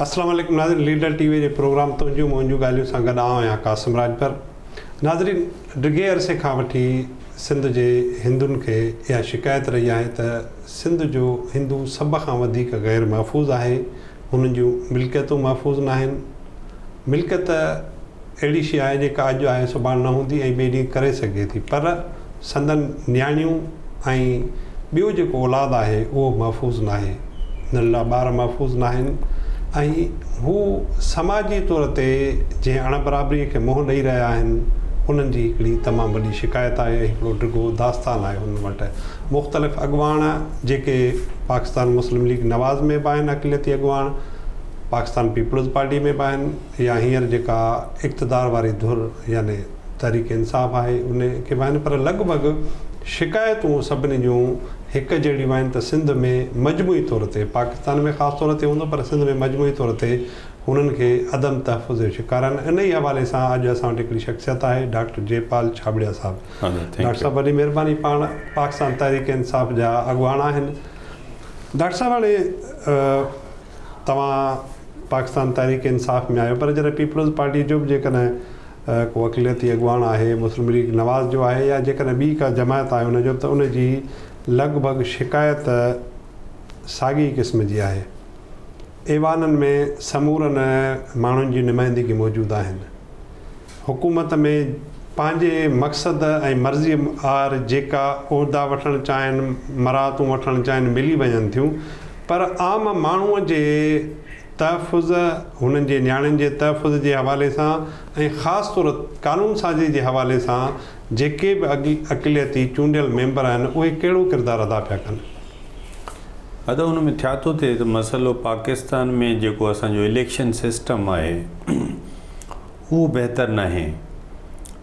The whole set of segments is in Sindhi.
السلام عليڪم ناظرين ليڊر ٽي وي جي پروگرام تنهنجون منهنجون ڳالهيون سان گڏ آئون آهيان قاسم راڄپر ناظرين ڊگهي عرصي کان وٺي سنڌ جي هندن کي اها شڪايت رهي آهي ته سنڌ جو هندو سڀ کان وڌيڪ غير محفوظ آهي هنن جون ملڪيتون محفوظ ناهن ملڪيت اهڙي شيء آهي جيڪا اڄ آهي سڀاڻ نه هوندي ۽ ٻئي ڏينهن ڪري سگهجي ٿي پر سندن نياڻيون ۽ ٻيو جيڪو اولاد آهي اهو محفوظ ناهي، ننڍڙا ٻار محفوظ ناهن ۽ هو سماجي طور تي جنهن اڻ برابريء کي منهن ڏئي رهيا آهن انهن جي هڪڙي تمام وڏي شڪايت آهي ۽ هڪڙو ڊگهو داستان آهي انهن وٽ مختلف اڳواڻ جيڪي پاڪستان مسلم ليگ نواز ۾ به آهن اقليتي اڳواڻ پاڪستان پيپلز پارٽي ۾ به آهن يا هينئر جيڪا اقتدار واري ڌر يعني تحريڪ انصاف آهي ان کي به آهن پر لڳ ڀڳ شڪايتون سڀني جون هڪ جهڙيون آهن ته سنڌ ۾ مجموعي طور تي پاڪستان ۾ خاص طور تي هوندو پر سنڌ ۾ مجموعي طور تي هنن کي عدم تحفظ جو شڪار آهن انهي حوالي سان اڄ اسان وٽ هڪڙي شخصيت آهي ڊاڪٽر جي پال ڇاٻڙيا صاحب ڊاڪٽر صاحب وڏي مهرباني پاڻ پاڪستان تحريڪ انصاف جا اڳواڻ آهن ڊاڪٽر صاحب هاڻي توهان پاڪستان تحريڪ انصاف ۾ آهيو پر جڏهن پيپلز پارٽي جو به جيڪڏهن ڪو اقليتي اڳواڻ آهي مسلم ليگ نواز جو آهي يا جيڪڏهن ٻي ڪا جماعت آهي ان جو ته ان جي لڳ ڀڳ شڪايت ساڳي قسم جي آهي. ايوانن ۾ سمورن ماڻهن جي نمائندگي موجود آهن. حڪومت ۾ پنهنجي مقصد ۽ مرضي آهر جيڪا عهدا وٺڻ چاهين، مراعتون وٺڻ چاهين ملي وڃن ٿيون پر عام ماڻهو جي تحفظ، هنن جي نياڻين جي تحفظ جي حوالي سان ۽ خاص طور قانون سازي جي حوالي سان جيڪي به اقليتي چونڊيل ميمبر آهن اهي ڪهڙو ڪردار ادا پيا ڪن؟ ادا ان ۾ ڇا ٿو ٿئي ته مسئلو پاڪستان ۾ جيڪو اسان جو اليڪشن سسٽم آهي اهو بهتر ناهي.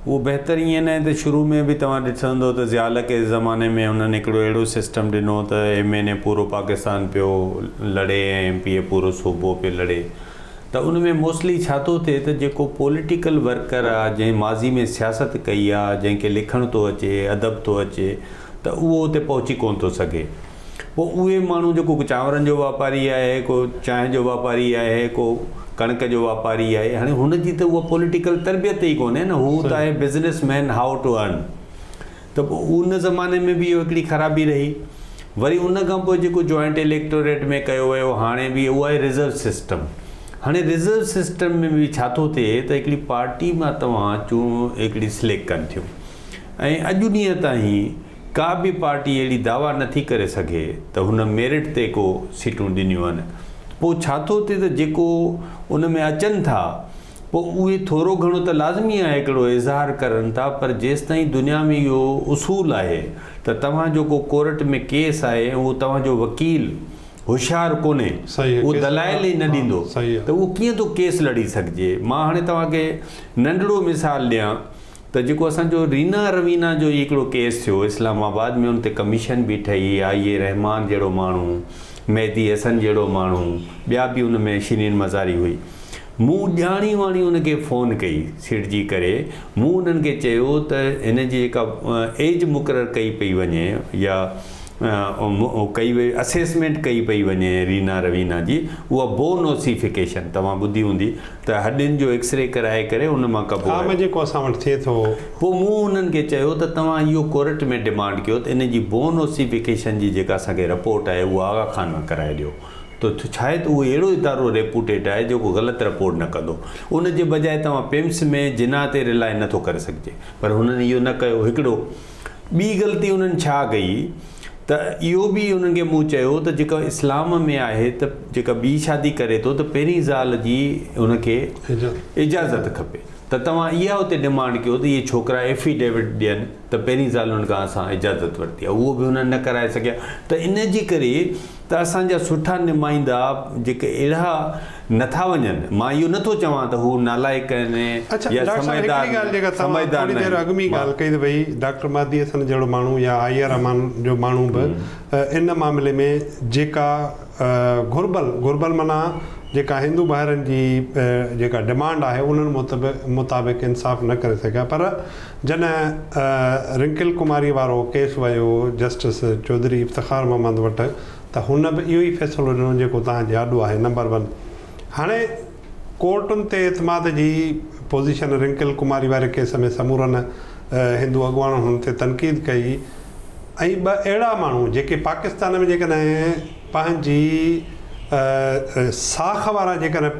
اهو بهتر ائين ناهي ته شروع ۾ به توهان ڏسندو ته ضياء الحق جي زماني ۾ انهن هڪڙو اهڙو سسٽم ڏنو ته ايم اين اي پورو پاڪستان پيو لڙي ۽ ايم پي اي پورو صوبو پيو لڙي ته ان ۾ موسٽلي ڇا ٿو ٿئي ته جيڪو پوليٽيڪل ورڪر آ جنهن ماضي ۾ سياست ڪئي آ جنهن کي لکڻ ٿو اچي ادب ٿو اچي ته اهو اتي پهچي ڪونه ٿو سگهي. پوء اهي ماڻهو جيڪو چانورن جو واپاري آهي، ڪو چانهه جو واپاري آهي، ڪو ڪڻڪ جو واپاري آهي، هاڻي هن جي ته اها پوليٽيڪل تربيت ئي ڪونهي نه، هو ته آهي بزنس مين how two ارن. ته پوء ان زماني ۾ به اهو هڪڙي خرابي رهي. وري ان کان پوء جيڪو جوائنٽ اليڪٽوريٽ ۾ ڪيو ويو هاڻي به اهو آهي رزرو سسٽم. هاڻي رزرو سسٽم ۾ به ڇا ٿو ٿئي ته هڪڙي پارٽي مان توهان چون هڪڙي سليڪٽ ڪن ٿيون ۽ اڄ ڏينهن تائين ڪا به پارٽي اهڙي دعويٰ نه ٿي ڪري سگهي ته هن ميرٽ تي ڪو سيٽون ڏنيون آهن. پوء ڇا ٿو ٿئي ته جيڪو ان ۾ اچن ٿا پوء اهي ٿورو گهڻو ته لازمي آهي هڪڙو اظهار ڪرن ٿا پر جيستائين دنيا ۾ اهو اصول آهي ته توهان جو ڪو ڪورٽ ۾ ڪيس آهي ۽ اهو توهان جو وڪيل هوشيار ڪونهي اهو دلائل ئي نه ڏيندو ته اهو ڪيئن ٿو ڪيس لڙي سگهجي. مان هاڻي توهان کي ننڍڙو مثال ڏيان ته جيڪو اسان جو رينا روينا جو هي هڪڙو ڪيس ٿيو اسلام آباد ۾ ان تي ڪميشن به ٺهي آئي اي رحمان جهڙو ماڻهو مهدي حسن جهڙو ماڻهو ٻيا به ان ۾ شيرين مزاري هئي مون ڄاڻي واڻي ان کي فون ڪئي سيڙجي ڪري مون انهن کي چيو ته هن جي جيڪا ايج مقرر ڪئي پئي وڃي يا ڪئي وئي اسيسمينٽ ڪئي پئي وڃي رينا روينا جي اها بون اوسيفڪيشن توهان ٻڌي هوندي ته هڏين جو ايڪسري ڪرائي ڪري ان مان ڪبو عام آهي. جيڪو اسان وٽ ٿئي ٿو. پوء مون انهن کي چيو ته توهان اهو ڪورٽ ۾ ڊمانڊ ڪيو ته ان جي بون اوسيفڪيشن جي جيڪا اسان کي رپورٽ آهي اها آغا خان مان ڪرائي ڏيو ته ڇاهي ته اهو اهڙو ادارو ريپوٽيڊ آهي جيڪو غلط رپورٽ نه ڪندو ان جي بجاء توهان پمس ۾ جناح تي رلائي نه ٿو ڪري سگهجي پر هنن اهو نه ڪيو هڪڙو ٻي غلطي انهن ڇا ڪئي ته اهو به انهن کي مون چيو ته جيڪا اسلام ۾ آهي ته جيڪا ٻي شادي ڪري ٿو ته پهرين زال جي ان کي اجازت کپي ته توهان اها اتي ڊمانڊ ڪيو ته اهي ڇوڪرا ايفي ڊيوٽ ڏين ته پهرين زال انهن کان اسان اجازت ورتي آهي اهو به انهن نه ڪرائي سگهيا ته ان جي ڪري ته اسان جا سٺا نمائندا جيڪي اهڙا نٿا وڃن، مان اهو نٿو چوان ته هو نالائق آهن اڇا يا ڊاڪٽر صاحب سمجهدار هڪڙي ڳالهه جيڪا توهان سمجهدار ٿوري ناهن دير اڳ ۾ مان ڳالهه ڪئي ته ڀئي ڊاڪٽر مهدي حسن جهڙو ماڻهو يا آئي آر رحمان جو ماڻهو به ان معاملي ۾ جيڪا گهربل گهربل معنيٰ جيڪا هندو ڀائرن جي جيڪا ڊمانڊ آهي انهن مطابق انصاف نه ڪري سگهيا پر جڏهن رنڪل ڪماري وارو ڪيس ويو جسٽس چوڌري افتخار محمد وٽ ته هن به اهو ئي فيصلو ڏنو جيڪو توهان جي آڏو آهي نمبر ون. هاڻي ڪورٽن تي اعتماد جي پوزيشن رنڪل ڪماري واري ڪيس ۾ سمورن هندو اڳواڻن هن تي تنقيد ڪئي ۽ ٻه اهڙا ماڻهو جيڪي پاڪستان ۾ جيڪڏهن پنهنجي ساک وارا جيڪڏهن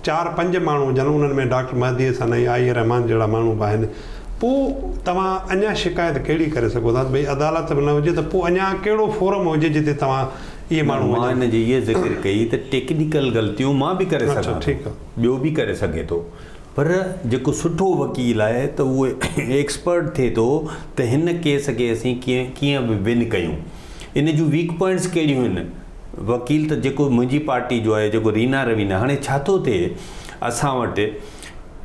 چار پنج ماڻهو هجن انهن ۾ ڊاڪٽر مهدي حسن ۽ آئي رحمان جهڙا ماڻهو به آهن پوء توهان اڃا شڪايت ڪهڙي ڪري سگهو ٿا ته ڀئي عدالت به نه هجي ته پوء اڃا ڪهڙو فورم هجي جتي توهان اهي نه ماڻهو مان وڃن. ان جي اهي ذڪر ڪئي ته ٽيڪنيڪل غلطيون مان به ڪري اڇا سگهان ٿو ٺيڪ آ. ٻيو به ڪري سگهي ٿو پر جيڪو سٺو وڪيل آهي ته اهو ايڪسپرٽ ٿئي ٿو ته هن ڪيس کي اسين ڪيئن ڪيئن به ون ڪيون ان جون ويڪ پوائنٽس ڪهڙيون آهن وڪيل ته جيڪو منهنجي پارٽي جو آهي جيڪو رينا روينا هاڻي ڇا ٿو ٿئي اسان وٽ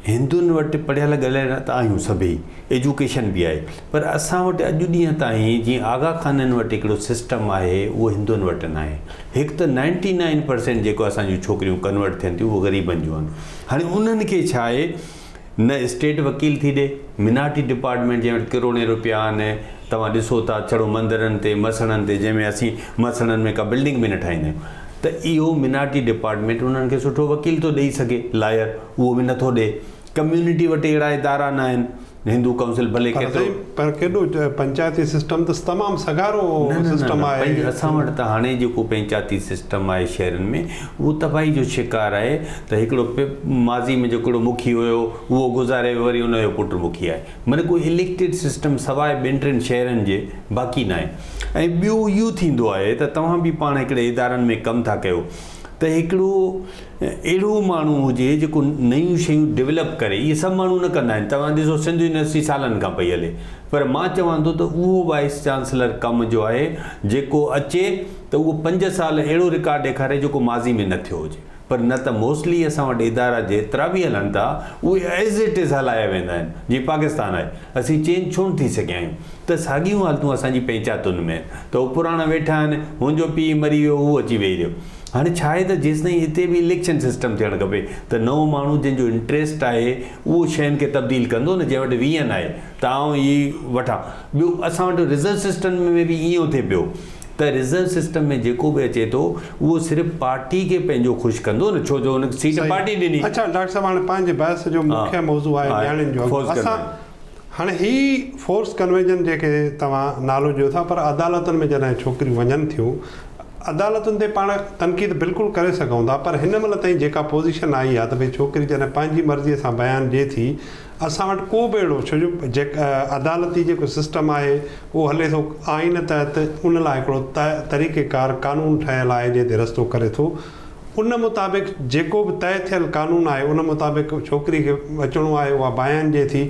هندن وٽ پڙهيل ڳڙهيل ته آهيون سڀئي ايجوڪيشن به آهي پر اسان وٽ اڄ ڏينهن تائين جيئن آغا خانن وٽ هڪڙو سسٽم آهي اهو هندن وٽ ناهي هڪ ته نائنٽي نائن پرسينٽ جيڪو اسان جون ڇوڪريون ڪنورٽ ٿين ٿيون اهو غريبن جون آهن هاڻي انهن کي ڇا آهي نه اسٽيٽ وڪيل ٿي ڏي منارٽي ڊپارٽمينٽ جنهن وٽ ڪروڙين روپيا آهن توهان ڏسو ٿا ڇڙو مندرن تي مسڻن تي جنهن ۾ اسين مسڻن ۾ ڪا بلڊنگ به نه ٺاهيندا آهيون ته اهو منارٽي ڊپارٽمينٽ انهن کي سٺو وڪيل ٿو ڏئي سگهي لائر اهو به نٿو ڏئي ڪميونٽي وٽ اهڙا ادارا نه آهن هندو ڪائونسل ڀلي پر ڪيترو سائين پر ڪيڏو پنچائتي سسٽم ته تمام سگهارو نه نه نه سسٽم نه آهي. پنج اسان وٽ ته هاڻي جيڪو پنچاتي سسٽم آهي شهرن ۾ اهو تباهي جو شڪار آهي ته هڪڙو ماضي ۾ جيڪڙو مکي هيو اهو گذاري ويو وري ان جو پٽ مکي آهي معنی ڪو اليڪٽيڊ سسٽم سواء ٻن ٽن شهرن جي باقي ناهي ۽ ٻيو اهو ٿيندو آهي ته توهان به پاڻ هڪڙي ادارن ۾ ڪم ٿا ڪيو ته هڪڙو اهڙو ماڻهو هجي جيڪو نيون شيون ڊولپ ڪري اهي سڀ ماڻهو نه ڪندا آهن توهان ڏسو سنڌ يونيورسٽي سالن کان پئي هلي پر مان چوان ٿو ته اهو وائيس چانسلر ڪم جو آهي جيڪو اچي ته اهو پنج سال اهڙو رڪارڊ ڏيکاري جيڪو ماضي ۾ نه ٿيو هجي پر نه ته موسٽلي اسان وٽ ادارا جيترا به هلن ٿا اهي ايز it is هلايا ويندا آهن جيئن پاڪستان آهي اسين چينج ڇو نه ٿي سگهيا آهيون ته ساڳيون حالتون اسان جي پنچاتن ۾ آهن ته هو پراڻا ويٺا آهن هن جو پيء مري ويو هو اچي ويهي رهيو هاڻي ڇا آهي ته جيستائين هتي به اليڪشن سسٽم ٿيڻ کپي ته نئون ماڻهو جنهن جو انٽريسٽ آهي اهو شين کي تبديل ڪندو نه جنهن وٽ ويهن آهي ته آئون هي وٺان ٻيو اسان وٽ رزرو سسٽم ۾ به ائين ٿئي پيو ته رزرو سسٽم ۾ جيڪو به اچي ٿو اهو صرف پارٽي کي پنهنجو خوش ڪندو نه ڇو جو هن کي سيٽ پارٽي ڏني. اڇا ڊاڪٽر صاحب هاڻي پنهنجي بحث جو مکيه موضوع آهي نياڻين جو حق اسان هاڻي هي فورس ڪنوينشن جيڪي توهان نالو ڏيو ٿا پر عدالتن ۾ جڏهن ڇوڪريون وڃن ٿيون عدالتن تي پاڻ تنقيد بلڪل ڪري سگهون ٿا پر هن مهل تائين جيڪا پوزيشن آئي آهي ته ڀئي ڇوڪري جڏهن پنهنجي مرضي سان بيان ڏي ٿي اسان وٽ ڪو به اهڙو ڇو جو عدالتي جيڪو سسٽم آهي اهو هلي ٿو آئين تحت ان لاء هڪڙو طريقي ڪار قانون ٺهيل آهي جنهن تي رستو ڪري ٿو ان مطابق جيڪو به طئي ٿيل قانون آهي ان مطابق ڇوڪري کي اچڻو آهي اها بيان ڏئي ٿي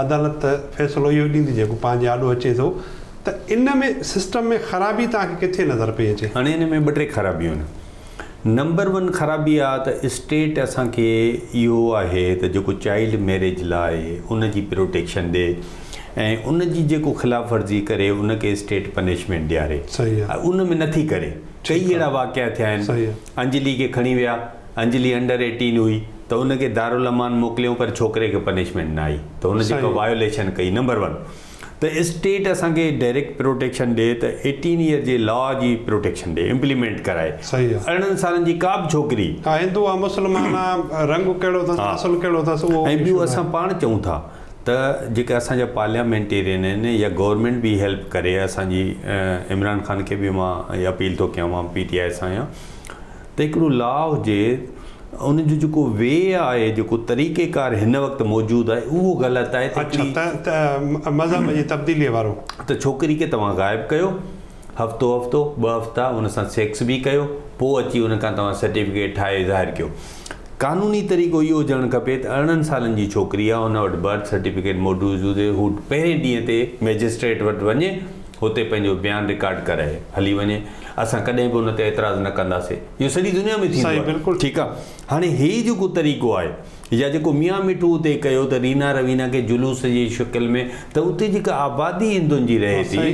عدالت ته فيصلو اهو ڏيندي جيڪو پنهنجي آڏو اچي ٿو ته ان ۾ سسٽم ۾ خرابي توهان کي ڪٿي نظر پئي اچي؟ هاڻي ان ۾ ٻه ٽي خرابيون آهن نمبر ون خرابي آ ته اسٽيٽ اسان کي اهو آهي ته جيڪو چائلڊ ميريج لا آهي ان جي پروٽيڪشن ڏي ۽ ان جي جيڪو خلاف ورزي ڪري ان کي اسٽيٽ پنشمينٽ ڏياري ان ۾ نٿي ڪري ڪئي اهڙا واقعا ٿيا آهن انجلي کي کڻي ويا انجلي انڊر ايٽين هئي ته ان کي دارالامان موڪليائون پر ڇوڪري کي پنشمينٽ نه آئي ته هن جيڪا وايوليشن ڪئي نمبر ون ته اسٽيٽ اسان کي ڊائريڪٽ پروٽيڪشن ڏي ته ايٽين ايئر جي لا جي پروٽيڪشن ڏي امپليمينٽ ڪرائي 18 سالن جي ڪا به ڇوڪري هندو آ مسلمان آ رنگ ڪهڙو اٿس نسل ڪهڙو اٿس اهو ۽ ٻيو اسان پاڻ چئون ٿا ته جيڪي اسان جا پارليامينٽيرين آهن يا گورنمينٽ به هيلپ ڪري اسان جي عمران خان کي به مان اپيل ٿو ڪيان مان پي ٽي آء سان آهيان ته هڪڙو لا هجي ان جو جيڪو وي آهي جيڪو طريقي ڪار هن وقت موجود آهي اهو غلط آهي ته اڇا ته مذهب جي تبديلي وارو ته ڇوڪري کي توهان غائب ڪيو هفتو هفتو ٻه هفتا ان سان سيڪس به ڪيو پوء اچي ان کان توهان سرٽيفڪيٽ ٺاهي ظاهر ڪيو قانوني طريقو اهو هجڻ کپي ته 18 سالن جي ڇوڪري آهي ان وٽ برٿ سرٽيفڪيٽ موجود هجي هو پهرين ڏينهن تي مئجسٽريٽ وٽ وڃي هتي پنهنجو بيان رڪارڊ ڪرائي هلي وڃي اسان ڪڏهن به ان تي اعتراض نه ڪنداسي اهو سڄي دنيا ۾ ٿيندو آهي ٺيڪ آهي هاڻي هي جيڪو طريقو آهي يا جيڪو ميان مٺو اتي ڪيو ته رينا روينا کي جلوس جي شڪل ۾ ته اتي جيڪا آبادي هندن جي رهي ٿي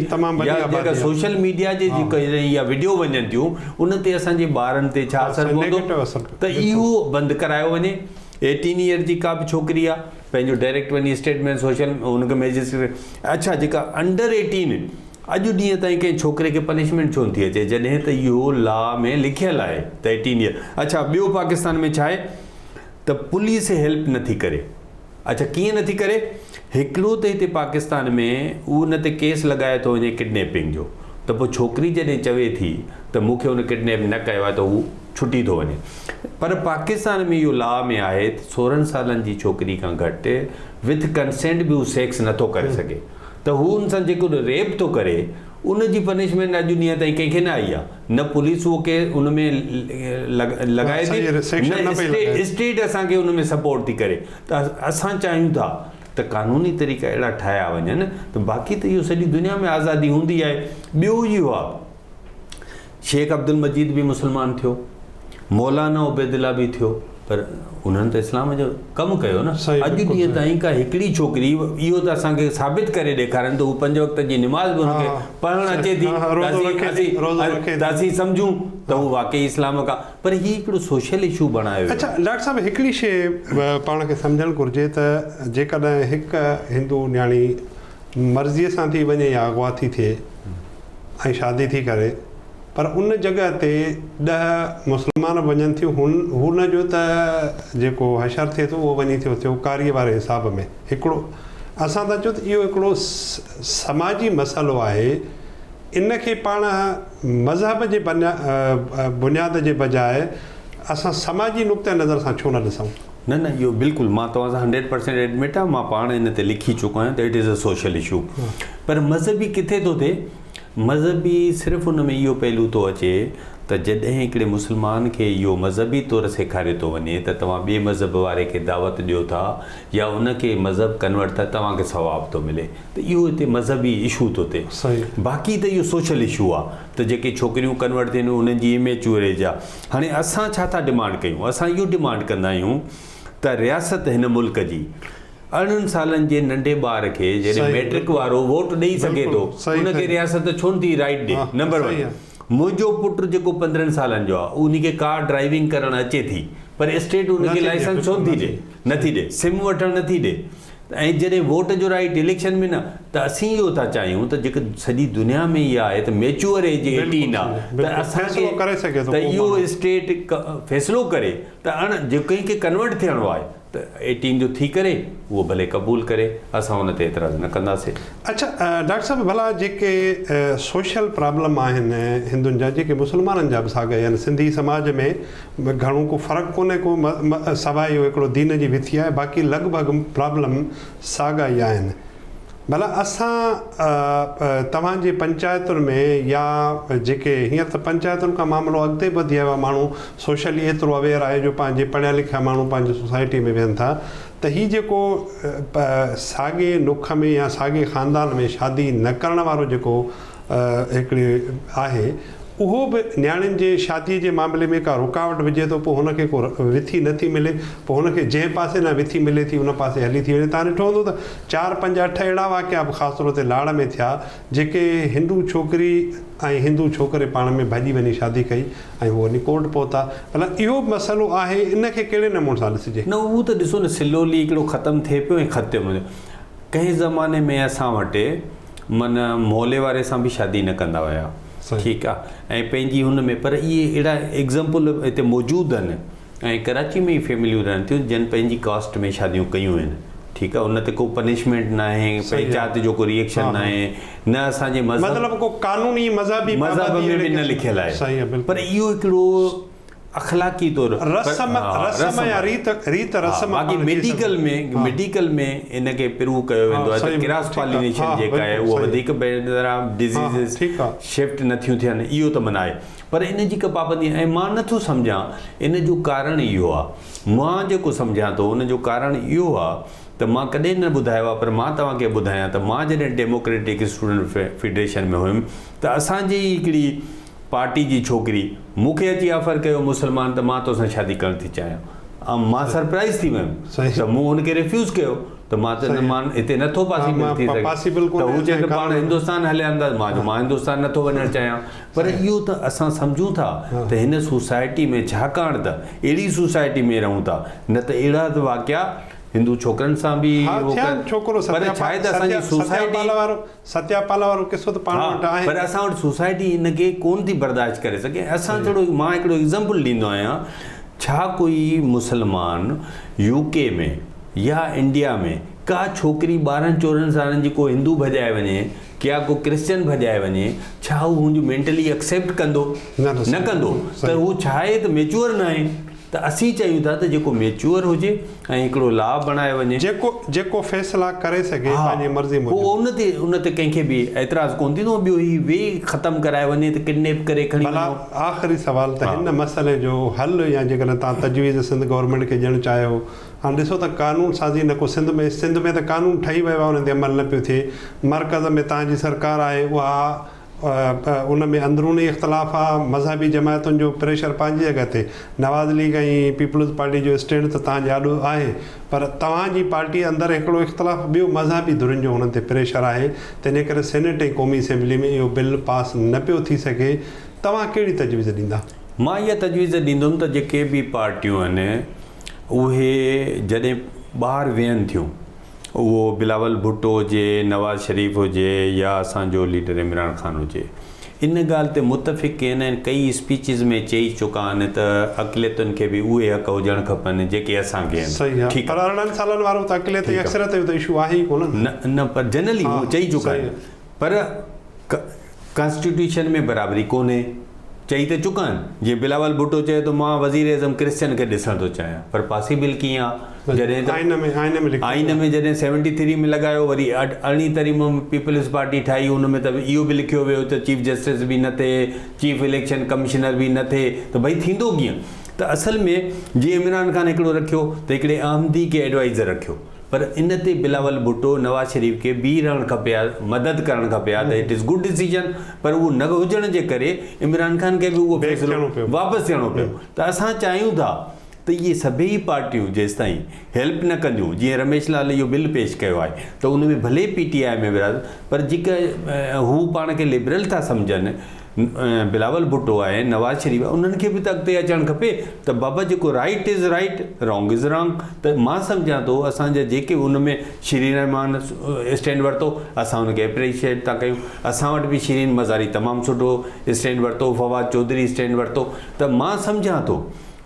يا جيڪا سوشل ميڊيا جي جيڪا يا وڊيو وڃن ٿيون ان تي اسان جي ٻارن تي ڇا اثر پوندو ته اهو بند ڪرايو وڃي ايٽين ايئر جي ڪا به ڇوڪري آ پنهنجو ڊائريڪٽ وڃي اسٽيٽمينٽ سوشل ان کي ميجسٽريٽ اڇا جيڪا انڊر ايٽين اڄ ڏينهن تائين ڪنهن ڇوڪري کي پنشمينٽ ڇو نٿي اچي جڏهن ته اهو لا ۾ لکيل آهي ته ايٽين ايئر اڇا ٻيو پاڪستان ۾ ڇا آهي ته پوليس هيلپ نٿي ڪري اڇا ڪيئن نٿي ڪري هڪڙو ته هتي پاڪستان ۾ اهو ان تي ڪيس لڳايو ٿو وڃي ڪڊنيپنگ جو ته پوء ڇوڪري جڏهن چوي ٿي ته مون کي ان ڪڊنيپ نه ڪيو آهي ته هو ڇٽي ٿو وڃي پر پاڪستان ۾ اهو لا ۾ آهي ته 16 سالن جي ڇوڪري کان گهٽ وٿ ڪنسينٽ به هو سيڪس نٿو ڪري سگهي ته هو ان سان جيڪو ريپ ٿو ڪري ان جي پنشمينٽ اڄ ڏينهن تائين ڪنهن کي نه آئي آهي نه پوليس اهو ڪي ان ۾ لڳائي ٿي نه اسٽيٽ اسان کي ان ۾ سپورٽ ٿي ڪري ته اسان چاهيون ٿا ته قانوني طريقا اهڙا ٺاهيا وڃن ته باقي ته اهو سڄي دنيا ۾ آزادي هوندي آهي ٻيو اهو آهي شيخ عبدالمجيد به مسلمان ٿيو، مولانا عبيدالله به ٿيو، پر انهن ته اسلام جو ڪم ڪيو نه. اڄ ڏينهن تائين ڪا هڪڙي ڇوڪري اهو ته اسان کي ثابت ڪري ڏيکارين ته هو پنج وقت جي نماز به ان کي پڙهڻ اچي ٿي ته اسين سمجهون ته هو واقعي اسلام کان پر هي هڪڙو سوشل اشو بڻايو ويو. اڇا ڊاڪٽر صاحب هڪڙي شيء پاڻ کي سمجهڻ گهرجي ته جيڪڏهن هڪ هندو نياڻي مرضيء سان ٿي وڃي يا اغوا ٿي ٿئي ۽ شادي ٿي ڪري پر ان جڳهه تي ڏهه مسلمان به وڃن ٿيون هن هن جو ته جيڪو حشر ٿئي ٿو اهو وڃي ٿيو ٿيو ڪاريء واري حساب ۾ هڪڙو اسان ٿا چئون ته اهو هڪڙو سماجي مسئلو آهي ان کي پاڻ مذهب جي بنياد جي بجاء اسان سماجي نقطه نظر سان ڇو نه ڏسون؟ نه نه اهو بلڪل مان توهان سان هنڊريڊ پرسينٽ ايڊمٽ آهيان مان پاڻ ان تي لکي چڪو آهيان ته it is a social issue پر مذهبي ڪٿي ٿو ٿئي مذهبي صرف ان ۾ اهو پهلو ٿو اچي ته جڏهن هڪڙي مسلمان کي اهو مذهبي طور سيکاريو ٿو وڃي ته توهان ٻئي مذهب واري کي دعوت ڏيو ٿا يا ان کي مذهب ڪنورٽ ٿا توهان کي ثواب ٿو ملي ته اهو هتي مذهبي اشو ٿو ٿئي باقي ته اهو سوشل اشو آهي ته جيڪي ڇوڪريون ڪنورٽ ٿين انهن جي اميچوئر ايج آهي هاڻي اسان ڇا ٿا ڊمانڊ ڪيون؟ اسان اهو ڊمانڊ ڪندا آهيون ته رياست هن ملڪ جي 18 سالن جي ننڍي ٻار کي جڏهن ميٽرڪ وارو ووٽ ڏئي سگهي ٿو ان کي رياست ڇو نٿي رائيٽ ڏي؟ نمبر ون منهنجو پٽ جيڪو 15 سالن جو آهي ان کي ڪار ڊرائيونگ ڪرڻ اچي ٿي پر اسٽيٽ ان کي لائسنس ڇو نٿي ڏي؟ نٿي ڏي سم وٺڻ نٿي ڏي ۽ جڏهن ووٽ جو رائيٽ اليڪشن ۾ نه ته اسين اهو ٿا چاهيون ته جيڪا سڄي دنيا ۾ اها آهي ته ميچوئر ايج 18 آهي ته اسان کي ته اهو اسٽيٽ فيصلو ڪري ته اڻ جي ڪنهن کي ڪنورٽ ٿيڻو آهي ته 18 جو ٿي ڪري اهو ڀلي قبول ڪري اسان ان تي اعتراض نه ڪنداسين. اڇا ڊاڪٽر صاحب ڀلا جيڪي سوشل پرابلم آهن هندن جا جيڪي مسلمانن جا به ساڳيا يعني سنڌي سماج ۾ گهڻو ڪو فرق ڪونهي ڪو سواء اهو هڪڙو دين جي وٿي آهي باقي لڳ ڀڳ پرابلم ساڳا ئي آهن ڀلا اسان توهان جي پنچائتن ۾ يا جيڪي هينئر ته پنچائتن کان معاملو اڳتي به وڌي آيو آهي ماڻهو سوشلي ايترو اويئر آهي جو پنهنجي پڙهيا لکيا ماڻهو پنهنجي سوسائٽي ۾ ويهن ٿا ته هي جيڪو ساڳي نک ۾ يا ساڳي خاندان ۾ شادي نه ڪرڻ وارو جيڪو هڪڙي آهي اهو به نياڻين جي شادي جي معاملي ۾ ڪا رڪاوٽ وجهي ٿو پوء هن کي ڪو وٿي نه ٿي ملي پوء هن کي جنهن پاسي ڏانهن وٿي ملي ٿي ان پاسي هلي ٿي وڃي توهان ڏٺو هوندو ته چار پنج اٺ اهڙا واقعا به خاص طور تي لاڙ ۾ ٿيا جيڪي هندو ڇوڪري ۽ هندو ڇوڪري پاڻ ۾ ڀڄي وڃي شادي ڪئي ۽ هو وڃي ڪورٽ پهتا ڀلا اهو به مسئلو آهي ان کي ڪهڙي نموني سان ڏسجي. نه اهو ته ڏسو نه سلولي هڪڙو ختم ٿئي پيو ۽ ختم ڪنهن زماني ۾ اسان وٽ من مولي واري سان به شادي نه ڪندا هيا ٺيڪ آ ۽ پنهنجي هن ۾ پر اهي اهڙا ايگزامپل هتي موجود آهن ۽ ڪراچي ۾ ئي فيمليون رهن ٿيون جن پنهنجي ڪاسٽ ۾ شاديون ڪيون آهن ٺيڪ آ ان تي ڪو پنشمينٽ نه آهي پنچات جو ڪو ريئڪشن نه آهي نه اسان جي مذهب مطلب ڪو قانوني مذهبي مذهب ۾ به نه لکيل آهي پر اهو هڪڙو اخلاقي طور رسم رسم يا ريت ريت رسم باقي ميڊيڪل ۾ ميڊيڪل ۾ ان کي پروو ڪيو ويندو آهي ته ڪراس پالينيشن جيڪا آهي اها وڌيڪ بهتر آهي ڊزيزز شفٽ نه ٿيون ٿين اهو ته منع آهي پر ان جي ڪا پابندي ۽ مان نه ٿو سمجهان ان جو ڪارڻ اهو آهي مان جيڪو سمجهان ٿو ان جو ڪارڻ اهو آهي ته مان ڪڏهن نه ٻڌايو آهي پر مان توهان کي ٻڌايان ته مان جڏهن ڊيموڪريٽڪ اسٽوڊنٽ فيڊريشن ۾ هيم ته اسان جي ئي هڪڙي پارٽي جي ڇوڪري مون کي اچي آفر ڪيو مسلمان ته مان توسان شادي ڪرڻ ٿي چاهيان مان سرپرائز ٿي ويم ته مون هن کي ريفيوز ڪيو ته مان ته مان هتي نٿو پاسيبل ٿي سگهي ته هو چئي ته پاڻ هندستان هليا وينداسين مان چيو مان هندستان نٿو وڃڻ چاهيان پر اهو ته اسان سمجهون ٿا ته هن سوسائٽي ۾ ڇاڪاڻ ته اهڙي سوسائٽي ۾ رهون ٿا نه ته اهڙا ته واقعا هندو ڇوڪرن سان به ها اهو ٿيا ڪن ڇوڪرو پر ستيا ڇا آهي ته اسان جي ستيا سوسائٽي پال وارو ستيا پال وارو قصو ته پاڻ ها وٽ آهي. پر اسان وٽ سوسائٽي ان کي ڪون ٿي برداشت ڪري سگهي ۽ اسان صحيح ٿورو مان هڪڙو ايگزامپل ڏيندو آهيان ڇا ڪوئي مسلمان يو ڪي ۾ يا انڊيا ۾ ڪا ڇوڪري 12 14 سالن جي ڪو هندو ڀڄائي وڃي ڪيا ڪو ڪرسچن ڀڄائي وڃي ڇا هو هن جو مينٽلي اڪسيپٽ ڪندو نه نه نه صحيح ڪندو ته صحيح هو ڇا آهي ته ميچوئر ناهي ته اسين چاهيون ٿا ته جيڪو ميچوئر هجي ۽ هڪڙو لا بڻايو وڃي. جيڪو جيڪو فيصلا ڪري سگهي ها پنهنجي مرضي پوء موجب. ان تي ان تي ڪنهن کي به اعتراض ڪونه ٿيندو ٻيو هي وي ختم ڪرايو وڃي ته ڪڊنيپ ڪري کڻي ڀلا وڃو. آخري سوال ته ها. هن مسئلي جو حل يا جيڪڏهن توهان تجويز سنڌ گورنمينٽ کي ڏيڻ چاهيو هاڻ ڏسو ته قانون سازي نه ڪو سنڌ ۾ سنڌ ۾ ته قانون ٺهي ويو آهي انهن تي عمل نه پيو ٿئي مرڪز ۾ توهان جي سرڪار آهي اها ان ۾ اندروني اختلاف آ، مذهبي جماعتن جو پريشر پنهنجي جڳهه تي، نواز ليگ ۽ پيپلز پارٽي جو اسٽينڊ ته توهان جي آڏو آهي پر توهان جي پارٽي اندر هڪڙو اختلاف ٻيو مذهبي ڌرين جو هنن تي پريشر آهي تنهنجي ڪري سينيٽ ۽ قومي اسيمبلي ۾ اهو بل پاس نه پيو ٿي سگهي توهان ڪهڙي تجويز ڏيندا؟ مان اها تجويز ڏيندم ته جيڪي به پارٽيون آهن اهي جڏهن ٻاهر ويهن ٿيون اهو بلاول ڀٽو هجي، نواز شريف هجي يا اسان جو ليڊر عمران خان هجي ان ڳالهه تي متفق ڪين آهن، ڪئي اسپيچز ۾ چئي چڪا آهن ته اقليتن کي به اهي حق هجڻ کپن جيڪي اسان کي آهن. صحيح آهي ٺيڪ پر آهي. 18 سالن وارو ته اقليت ۽ ٺيڪ آهي. اڪثريت جو ته اشو آهي ئي ڪونه. نه نه پر جنرلي ها هو چئي چڪا صحيح آهن آهي. پر ڪانسٽيٽيوشن ۾ برابري ڪونهي چئي ته چڪا آهن جيئن بلاول ڀٽو چيو ته مان وزيراعظم ڪرسچن کي ڏسڻ ٿو چاهيان پر پاسيبل ڪيئن آ جڏهن ته آئين ۾ آئين ۾ لکيل آئين ۾ جڏهن سيونٽي ٿري ۾ لڳايو وري ارڙهين ترميم ۾ پيپلز پارٽي ٺاهي ان ۾ ته اهو به لکيو ويو ته چيف جسٽس به نه ٿئي چيف اليڪشن ڪمشنر به نه ٿئي ته ڀئي ٿيندو ڪيئن ته اصل ۾ جيئن عمران خان هڪڙو رکيو ته هڪڙي احمدي کي ايڊوائيزر رکيو پر ان تي بلاول ڀٽو نواز شريف کي بيهي رهڻ کپي ها مدد ڪرڻ کپي ها ته it is good decision پر اهو نه هجڻ جي ڪري عمران خان کي به اهو فيصلو واپس ٿيڻو پيو ته اسان چاهيون ٿا ته اهي سڀئي پارٽيون جيستائين هيلپ نه ڪنديون جيئن رميش لال اهو بل پيش ڪيو آهي ته ان ۾ ڀلي پي ٽي آء ۾ وراز پر جيڪا هو پاڻ کي لبرل ٿا سمجهن بلاول ڀٽو آهي نواز شريف آهي انهن کي به ته اڳتي اچڻ کپي ته بابا جيڪو right is right wrong is wrong ته مان سمجهان ٿو اسان جا جيڪي ان ۾ شيرين رحمان اسٽينڊ ورتو اسان ان کي اپريشيئيٽ ٿا ڪيون اسان وٽ به شيرين مزاري تمام سٺو اسٽينڊ ورتو فواد چوڌري اسٽينڊ ورتو ته مان سمجهان ٿو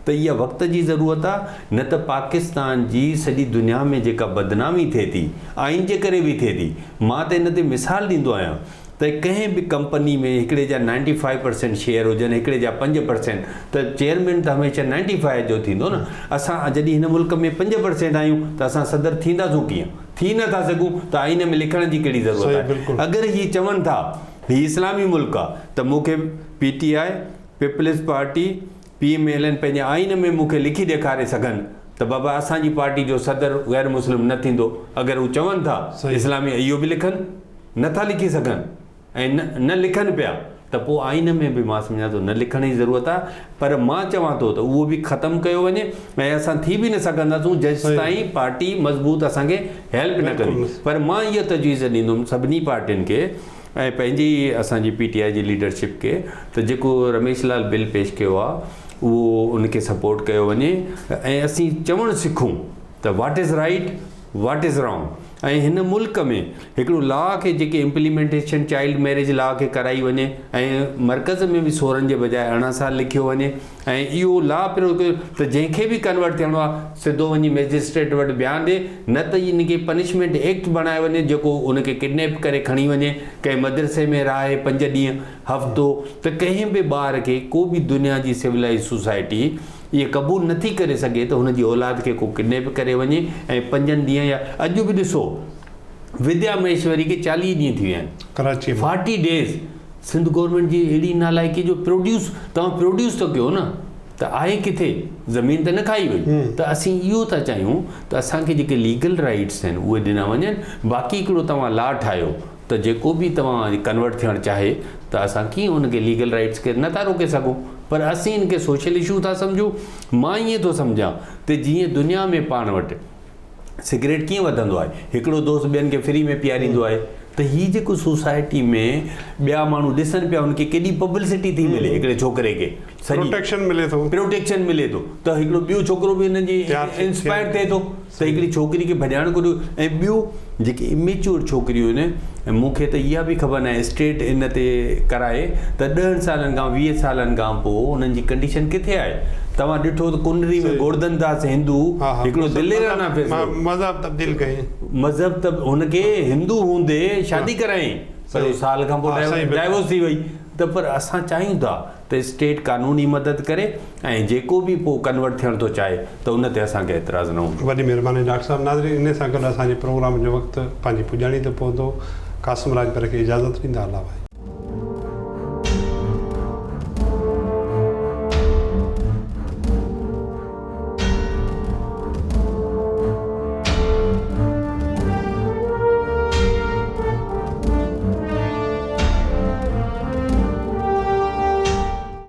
ته اها وقت جي ضرورت آ نه ته پاڪستان جي سڄي دنيا ۾ جيڪا بدنامي ٿئي ٿي آئين جي ڪري به ٿئي ٿي مان ته ان تي مثال ڏيندو آهيان ته ڪنهن به ڪمپني ۾ هڪڙي جا نائنٽي فائيو پرسينٽ شيئر هجن هڪڙي جا 5% ته چيئرمين ته هميشه نائنٽي فائيو جو ٿيندو نه اسان جڏهن هن ملڪ ۾ 5% آهيون ته اسان صدر ٿينداسون ڪيئن ٿي نه ٿا سگهون ته آئين ۾ لکڻ جي ڪهڙي ضرورت آهي اگر هي چون ٿا هي اسلامي ملڪ آهي ته مون کي P T I peoples party P M L N پنهنجي آئين ۾ مون کي لکي ڏيکاري سگهن ته بابا اسان جي پارٽي جو صدر غير مسلم نه ٿيندو اگر هو چون ٿا اسلامي اهو به لکن نه ٿا لکي سگهن ۽ نه لکن پيا ته پوء آئين ۾ به مان سمجهان ٿو نه لکڻ جي ضرورت آهي پر مان چوان ٿو ته اهو به ختم ڪيو وڃي ۽ اسان ٿي به نه سگهنداسون جيستائين پارٽي مضبوط اسان کي هيلپ نه ڪندي پر مان اها تجويز ڏيندم سڀني پارٽين کي ۽ پنهنجي اسان جي پي ٽي آء جي ليڊرشپ کي ته جيڪو رميش لال بل پيش ڪيو آهي اهو ان کي سپورٽ ڪيو وڃي ۽ اسين چوڻ سکون ته what is right what is wrong ۽ هن ملڪ ۾ هڪڙو لا کي جيڪي امپليمينٽيشن چائلڊ ميريج لا کي ڪرائي وڃي ۽ مرڪز ۾ به 16 جي بجاء 18 سال لکيو وڃي ۽ اهو لا پرو ڪيو ته جنهن کي به ڪنورٽ ٿيڻو آهي سڌو وڃي مئجسٽريٽ وٽ بيان ڏي نه ته ان کي پنشمينٽ ايڪٽ بڻايو وڃي جيڪو ان کي ڪڊنيپ ڪري کڻي وڃي ڪنهن مدرسي ۾ رهائي 5 ڏينهن هفتو ته ڪنهن به ٻار کي ڪو به دنيا جي سولائز سوسائٽي اهي قبول نٿي ڪري سگهي ته هن جي اولاد کي ڪو ڪڊنيپ ڪري وڃي ۽ پنجن ڏينهن يا اڄ به ڏسو وديا مهيشوري کي 40 ڏينهن ٿي ويا آهن Karachi ۾ forty days Sindh government جي اهڙي نالائقي جو پروڊيوس توهان پروڊيوس ته ڪيو نه ته آهي ڪٿي زمين ته نه کائي وئي ته اسين اهو ٿا چاهيون ته اسان کي جيڪي ليگل رائيٽس آهن اهي ڏنا وڃن باقي هڪڙو توهان لا ٺاهيو ته جيڪو به توهان ڪنورٽ ٿيڻ چاهي ته اسان ڪيئن ان کي ليگل رائيٽس کي نه ٿا روڪي سگهون پر اسين ان کي سوشل اشو ٿا سمجهون مان ائين ٿو سمجهان ته جيئن دنيا ۾ پاڻ وٽ سگريٽ ڪيئن وڌندو آهي هڪڙو دوست ٻين کي فري ۾ پياريندو آهي ته هي جيڪو سوسائٽي ۾ ٻيا ماڻهو ڏسن پيا ان کي ڪيڏي پبلسٽي ٿي ملي هڪڙي ڇوڪري کي سڄي پروٽيڪشن ملي ٿو پروٽيڪشن ملي ٿو ته هڪڙو ٻيو ڇوڪرو به ان جي انسپائر ٿئي ٿو. ته هڪڙي ڇوڪري کي ڀڄائڻ ڪو ۽ ٻيو جيڪي اميچوئر ڇوڪريون آهن ۽ مون کي ته اها به خبر ناهي اسٽيٽ ان تي ڪرائي ته ڏهن سالن کان 20 سالن کان پوء انهن جي ڪنڊيشن ڪٿي آهي توهان ڏٺو ته ڪنري ۾ گوردن داس هندو هڪڙو دليرانه فيصلو مذهب تبديل ڪيائين مذهب ته هن کي هندو هوندي شادي ڪرايائين پر سال کان پوء ڊائيورس ٿي وئي ته پر اسان چاهيون ٿا ته اسٽيٽ قانوني مدد ڪري ۽ جيڪو به پوء ڪنورٽ ٿيڻ ٿو چاهي ته ان تي اسان کي اعتراض نه هوندو. وڏي مهرباني ڊاڪٽر صاحب ناظرين انهي سان گڏ اسان جي پروگرام جو وقت پنهنجي پڄاڻي تي پهتو قاسم راڄپر کي اجازت ڏيندا الله ڀائي.